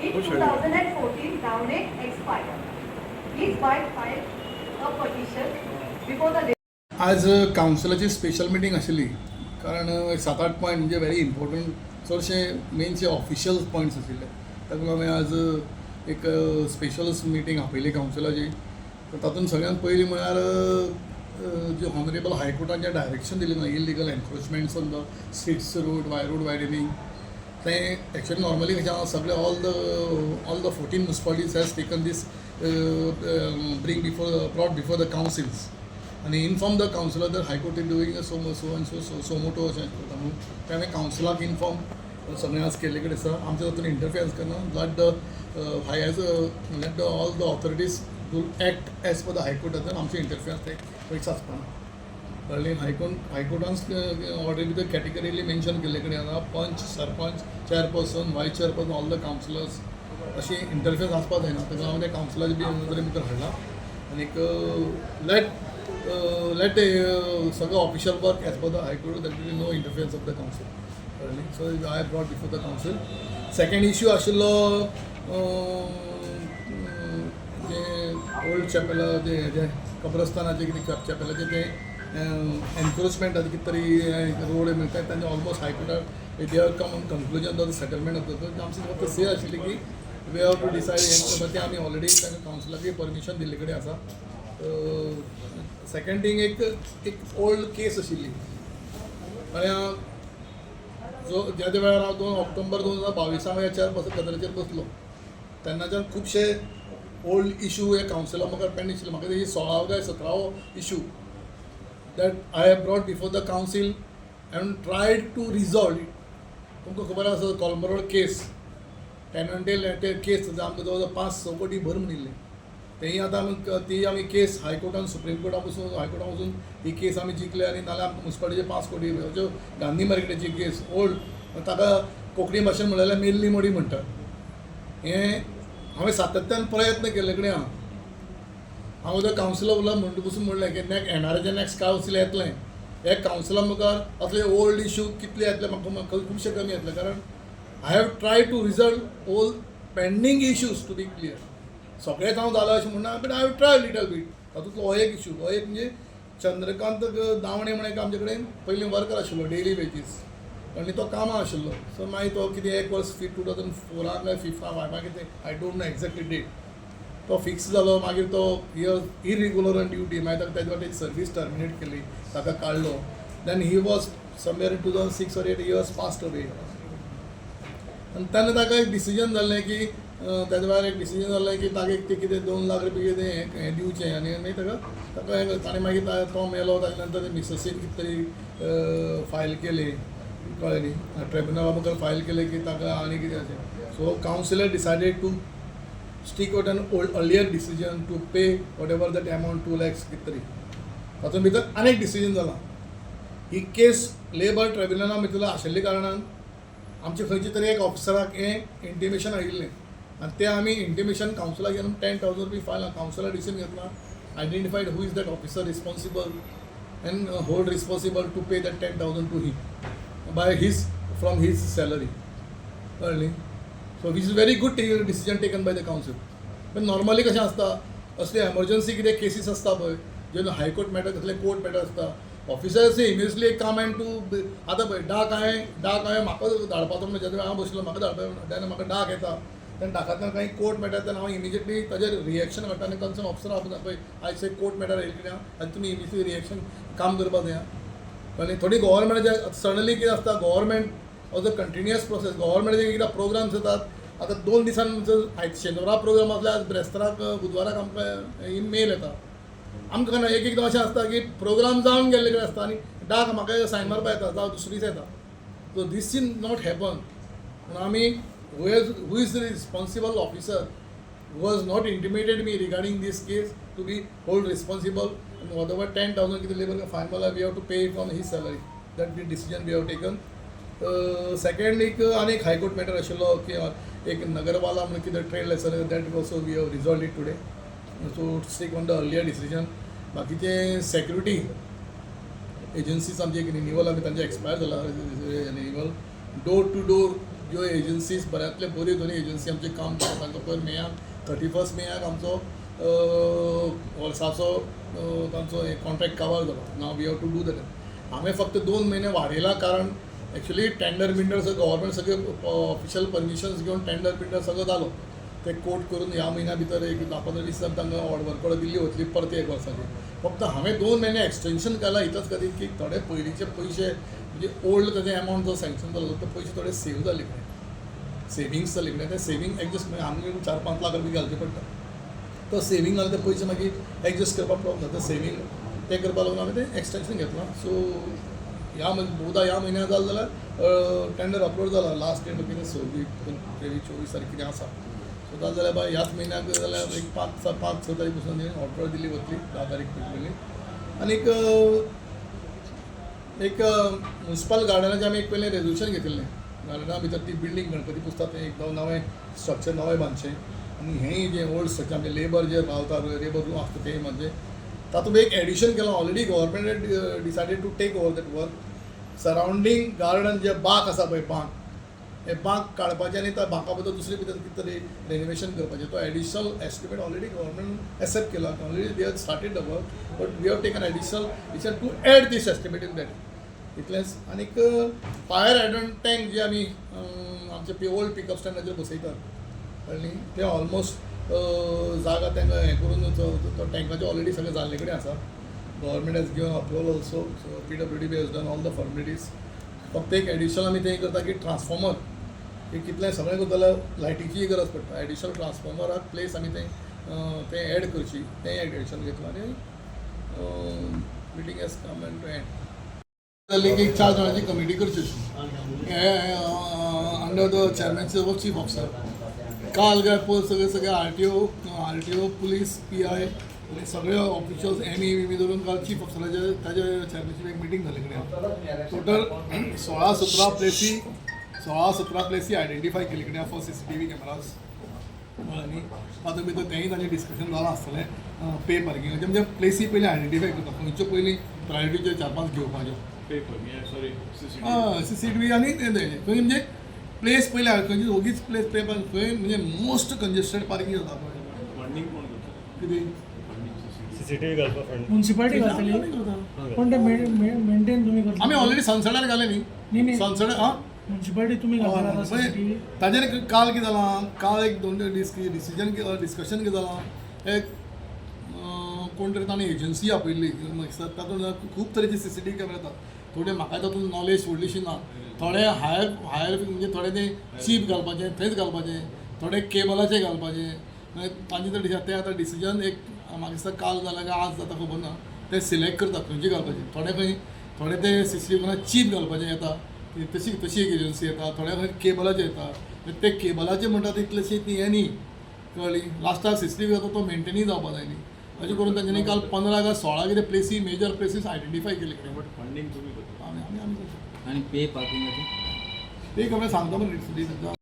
In 2014, Davane expired. His wife filed a petition before the आज कावन्सिलाची special meeting आशिल्ली, कारण सात आठ पॉयंट म्हणजे व्हेरी इम्पॉर्टंट, चडशे मेनचे ऑफिशियल पॉयंट्स आशिल्ले. ताका लागून हांवें आज एक स्पेशल मिटींग आपयली कावन्सिलाची. तर तातूंत सगळ्यांत पयलीं म्हळ्यार जे ऑनरेबल हायकोर्टान जें डायरेक्शन दिलें ना, illegal encroachments on the streets, road, road widening, तें एक्चुअली नॉर्मली कशें आहा, सगळे all the 14 municipalities has taken this, bring before brought before the councils आनी inform the councillor that High Court is doing so so and so suo motu अशें करता म्हणून. तें हांवें कावन्सिलाक इनफॉर्म सगळें आज केल्ले कडेन आसा. आमच्या तातूंत इंटरफियन्स करना. Let the high as let the all the authorities to act as per the High Court. आमचें इंटरफियन्स तें खंयच आसपाना, कळ्ळें? हायकोर्टान ऑर्डर भितर कॅटेगरीली मेन्शन केल्ले कडेन आसा, पंच, sarpanch, chairperson, vice chairperson, all the councillors, अशी इंटरफियन्स आसपाक जायना. ताका हांवें त्या कावन्सिलाच्या बी नदरे भितर हाडला आनीक लेट लेट सगळो official work as per the High Court, that will no interference of the council, कळ्ळें? So I brought before the council. Second issue आशिल्लो जे ओल्ड चॅपेला, जे हेजें कब्रस्तानाचें कितें चॅपेलाचें तें एनक्रोचमेंट कितें तरी रोड मेळटा. तांचे ऑलमोस्ट हायकोर्टाक they have come on conclusion, जाता सेटलमेंट जाता. आमची फक्त से आशिल्ली की we have to decide हें. तें आमी ऑलरेडी तांकां कावन्सिलाकूय परमिशन दिल्ले कडेन आसा. सेकंड थींग, एक एक ओल्ड केस आशिल्ली म्हळ्यार जो ज्या त्या वेळार हांव 2 ऑक्टोबर 2022 ह्या चेअरपर्सन गद्दराचेर बसलो, तेन्नाच्यान खुबशे ओल्ड इशू हे कावन्सिला मुखार पेंडींग आशिल्ले. म्हाका ही 16वो काय 17वो issue that I have brought before the council and tried to resolve it. तुमकां खबर आसा, कोलंबा रोड केस, टेनंटेल केस, आमकां जवळ जवळ 5-6 कोटी भर म्हणिल्लें. तेंय आतां आमी ती आमी केस हायकोर्टान, सुप्रीम कोर्टा पसून, हायकोर्टा वचून ही केस आमी जिखले आनी नाल्यार आमकां मुन्सिपालिटीचे 5 कोटी. ज्यो गांधी मार्केटाची केस ओल्ड, ताका कोंकणी भाशेन म्हणल्यार मेल्ली मडी म्हणटात. हें हांवें सातत्यान प्रयत्न केल्ले कडेन आहा. हांव उद्या कावन्सिलर उरला म्हणटा पसून म्हणलें की नॅक्स्ट येणारें नॅक्स्ट कावन्सील येतलें, हे कावन्सिला मुखार असले ओल्ड इशू कितले येतले, म्हाका खुबशे कमी येतले, कारण I have try to resolve all pending issues. To be clear, सगळेच हांव जालां अशें म्हणना, but I have try little bit. तातूंतलो हो एक इशू. हो एक म्हणजे चंद्रकांत दावणे म्हण एक आमचे कडेन पयलीं वर्कर आशिल्लो डेली वेजीस आनी तो कामां आशिल्लो. सो मागीर तो कितें एक वर्स 2004 काय फिफ्था फायवा कितें, I don't know exactly date, तो फिक्स जालो. मागीर तो इरेगुलर ऑन ड्युटी. मागीर ताका तेजे वाटेन सर्वीस टर्मिनेट केली, ताका काडलो. Then he was somewhere in 2006 or 8 years passed away. आनी तेन्ना ताका एक डिसिजन जाल्लें की तेज्या भायर एक डिसिजन जाल्लें की ताका एक ते कितें 2 लाख रुपया कितें हें हें दिवचें आनी मागीर ताका ताका हें ताणें मागीर तो मेलो. ताजे नंतर मिसेसीन कितें तरी फायल केली, कळ्ळें न्ही, ट्रिब्युनला मुखार फायल केलें की ताका आनी कितें अशें. So council decided to stick out an old earlier decision to pay whatever that amount, 2 lakhs कितें तरी. तातूंत भितर आनीक डिसिजन जाला. ही केस लेबर ट्रिब्युनला भितर आशिल्ल्या कारणान आमचे खंयचे तरी एक ऑफिसराक हें इंटिमेशन आयिल्लें आनी तें आमी इंटिमेशन कावन्सिलाक घेवन 10,000 रुपी फायल कावन्सिला डिसिजन घेतला, identified who is that officer responsible and hold responsible to pay that 10,000 to him by his from his salary, कळ्ळें? So which is very good decision taken by the council. पण normally कशें आसता, असले emergency कितें cases आसता पळय, जेन्ना high court matter, कसले कोर्ट मॅटर आसता, officers immediately come and to. आतां पळय, डाक हांवें म्हाका धाडपाचो म्हणून जेन्ना हांव बशिल्लो, म्हाका धाडपा तेन्ना म्हाका डाक येता, तेन्ना डाकांतल्यान काही कोर्ट मॅटर, तेन्ना हांव इमिजिएटली ताजेर रिएक्शन काडटा आनी कन्सर्न ऑफिसर आपयता, पळय आयज एक कोर्ट मॅटर येयलें कितें आनी तुमी इमिजिएटली रिएक्शन काम करपाक जाय. आनी थोडी गोवोरमेंटाचे सडनली कितें आसता, government was a continuous process. गोवोरमेंटाचे कितें प्रोग्राम्स येतात, आतां 2 दिसान जर आयज शेनवारा प्रोग्राम आसल्यार आज ब्रेस्ताराक, बुधवाराक आमकां मेल येता. आमकां केन्ना एक एकदां अशें आसता की प्रोग्राम जावन गेल्ले कडेन आसता आनी डाक म्हाका सायन मारपा येता जावं दुसरे दीस येता. So this is not happen म्हणून आमी who is the responsible officer who was not intimated me regarding this case to be hold responsible and whatever 10,000 कितें labor fine मला, we have to pay from his salary. That the decision we have taken. Second, एक आनी एक high court matter आशिल्लो की एक नगरवाला म्हणून कितें trade licence, that also we have resolve it today, so stick on the earlier decision. बाकीचे security agencies आमचे एक रिन्युअल आमी तांचे एक्सपायर जाला renewal, door to door. ज्यो एजन्सीज बऱ्यांतले बऱ्यो दोनी एजन्सी आमचें काम करता. तांकां पयर मेयाक, 31 मेयाक आमचो वर्साचो तांचो कॉन्ट्रॅक्ट काबार जालो. Now we have to do that. हांवें फक्त 2 म्हयने वाडयला, कारण एक्चुली टेंडर बिंडर सगळें गव्हर्मेंट सगळे ऑफिशियल परमिशन्स घेवन टेंडर बिंडर सगळो जालो. ते कोट करून ह्या म्हयन्या भितर एक 10-15 दिसान तांकां वर्क ऑर्डर दिल्ली वतली परते एक वर्साची. फक्त हांवें 2 म्हयने एक्सटेंशन केलां इतलेच खातीर की थोडे पयलींचे पयशे, म्हणजे ओल्ड ताजे एमावंट जो सँक्शन जालो, ते पयशे थोडे सेव जाले कडेन, सेविंग्स जाले कडेन. ते सेवींग एडजस्ट, म्हणजे आमकां 4-5 लाख रुपया घालचे पडटा. तो सेवींग जाल्यार ते पयशे मागीर एडजस्ट करपाक प्रॉब्लम जाता. सेवींग ते करपाक लागून हांवें तें एक्सटेंशन घेतलां. सो ह्या म्हयन्या, बहुदा ह्या म्हयन्या जालें जाल्यार टेंडर अपलोड जाला. लास्ट डेट कितें 26, 23, 24 तारीख कितें आसा. सो जालें जाल्यार बाय ह्याच म्हयन्याक जाल्यार एक 5, 5-6 तारीख पसून ऑर्डर दिली वतली, 10 तारीख पयलीं. आनीक एक म्युनिसिपल गार्डनाचें आमी एक पयलें रेजोल्युशन घेतिल्लें. गार्डना भितर ती बिल्डींग गणपती पुजता तें एक नवें स्ट्रक्चर नवें बांदचें आनी हेंय जें ओल्ड स्ट्रक्चर आमचें लेबर जे रावता, लेबर रूम आसता तें म्हणजे तातूंत एक एडिशन केलां. Already government decided to take over that work. Surrounding garden जे बाग आसा पळय, बाग, हे बाग काडपाचें आनी त्या बागा बद्दल दुसरे भितर कितें तरी रेनोवेशन करपाचें. तो additional estimate already government accept केला. Already they have started the work, but we have taken additional decision to add this estimate in that. इतलेंच. आनीक फायर हायड्रंट टँक जे आमी आमचे ओल्ड पिकअप स्टँडाचेर बसयतात, कळ्ळें न्ही, ते ऑलमोस्ट जागा तांकां हें करून तो टँकाचे ऑलरेडी सगळें जाल्ले कडेन आसा. Government has given approval also, so PWD has done all the formalities. फक्त एक एडिशनल आमी तें करता की ट्रान्सफॉर्मर की कितलें सगळें करता जाल्यार लायटीचीय गरज पडटा. एडिशनल ट्रान्सफॉर्मराक प्लेस आमी तें तें एड करची, तें एक एडिशन घेतलां आनी meeting has come and to end. जाली की एक चार जाणांची कमिटी करची under the chairmanship of chief officer. काल काय पयर सगळे सगळे RTO, RTO, police, PI, सगळे ऑफिशियल्स, एम ई बी धरून काल चीफ ऑफिसराचे ताजे चेअरमॅनशीप एक मिटींग जाली कडेन. टोटल 16-17 प्लेसी, 16-17 प्लेसी आयडेंटिफाय केली कडेन फॉर CCTV cameras. आनी तातूंत भितर तेंय तांचें डिस्कशन जालां आसतलें. पे पार्किंगाचें म्हणजे प्लेसी पयलीं आयडेंटिफाय करता, खंयच्यो पयलीं प्रायोरिटीच्यो चार पांच घेवपाच्यो. Pay parking, sorry, CCTV. हय, CCTV आनी तें खंय म्हणजे प्लेस पयलीं खंयची ओगीच प्लेस पे खंय म्हणजे मोस्ट कंजेस्टेड पार्किंग जाता पळय. फंडींग कोण करता? कितें? Funding CCTV. सीसीटीव्ही घालपा फंड. म्युन्सिपालिटी घालतली? आमी करता. पण ते मेंटेन तुमी करतले? आमी ऑलरेडी सनसॅटार घाले न्ही, न्ही. न्ही. सनसॅट आं. म्युन्सिपालिटी तुमी घालतले आता सीसीटीव्ही? ताजेर काल कितें जालां, काल एक दोन डिसिजन डिस्कशन कितें जालां, एक कोण तरी ताणें एजन्सी आपयल्ली. तातूंत खूब तरेचे CCTV camera येतात. थोडे म्हाका तातूंत नॉलेज व्हडलीशी ना. थोडे हायर हायर म्हणजे थोडे ते चीप घालपाचे थंयच घालपाचे, थोडे केबलाचे घालपाचे. मागीर तांचे ते ते आतां डिसिजन एक म्हाका दिसता काल जाल्यार काय आज जाता खबर ना. ते सिलेक्ट करता खंयचे घालपाचे. थोडे खंय थोडे ते CCTV camera chip घालपाचे येता, ती तशी तशी एक एजन्सी येता. थोडे खंय केबलाचे येता. ते केबलाचे म्हणटा तितलेशी ती हें न्ही, कळ्ळी. लास्टाक CCTV जाता तो मेंटेनूय जावपा जाय न्ही. अशें करून तांच्यांनी काल 15 काय 16 कितें प्लेसी, मेजर प्लेसीस आयडेंटिफाय केले कडेन. बट फंडींग तुमी करता? आमी आमी आमी करता. आनी पे पार्किंगाचें? ते खबर सांगता मरे.